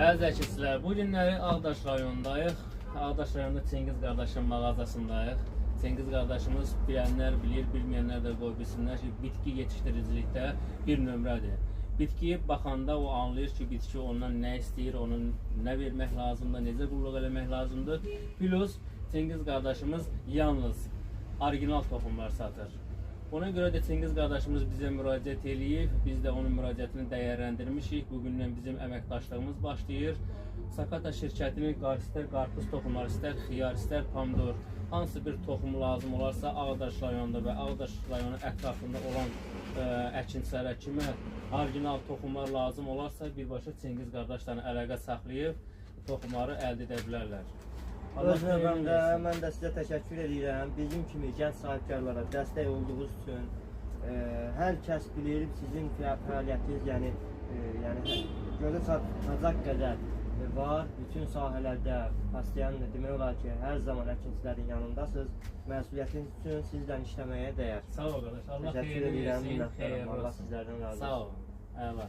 Əziz əkinçilər, bu günləri Ağdaş rayonundayıq. Ağdaş rayonunda Çingiz qardaşın mağazasındayıq. Çingiz qardaşımız bilənlər bilir, bilməyənlər də qoy bilsinlər ki, bitki yetişdiricilikdə bir nömrədir. Bitkiyə baxanda o anlayır ki, bitki ondan nə istəyir, onun nə vermək lazımdır, necə qulluq eləmək lazımdır. Plus Çingiz qardaşımız yalnız orijinal toxumlar satır. Ona görə də Çingiz qardaşımız bizə müraciət eləyib, biz də onun müraciətini dəyərləndirmişik. Bu gündən bizim əməkdaşlığımız başlayır. Sakata şirkətinin istər qarpız toxumları, istər xiyar, istər pomidor, hansı bir toxum lazım olarsa Ağdaş rayonunda və Ağdaş rayonu ətrafında olan əkinçilərə kimə orijinal toxumlar lazım olarsa birbaşa Çingiz qardaşla əlaqə saxlayıb toxumları əldə edə bilərlər. Allah Öz xeyirli növbəmdə versin. Mən də sizə təşəkkür edirəm. Bizim kimi gənc sahibkarlara dəstək olduğunuz üçün hər kəs bilir sizin fəaliyyətiniz, yəni gözə çatacaq qədər var. Bütün sahələrdə pasiyan demək olar ki, hər zaman əkinçilərin yanındasınız. Məsuliyyətiniz üçün sizlə işləməyə dəyər. Sağ ol qardaş. Allah Təşəkkür xeyirli edirəm, versin. minnətdaram. Xeyirli Allah olsun. sizlərdən razı Sağ olsun. ol. Əla.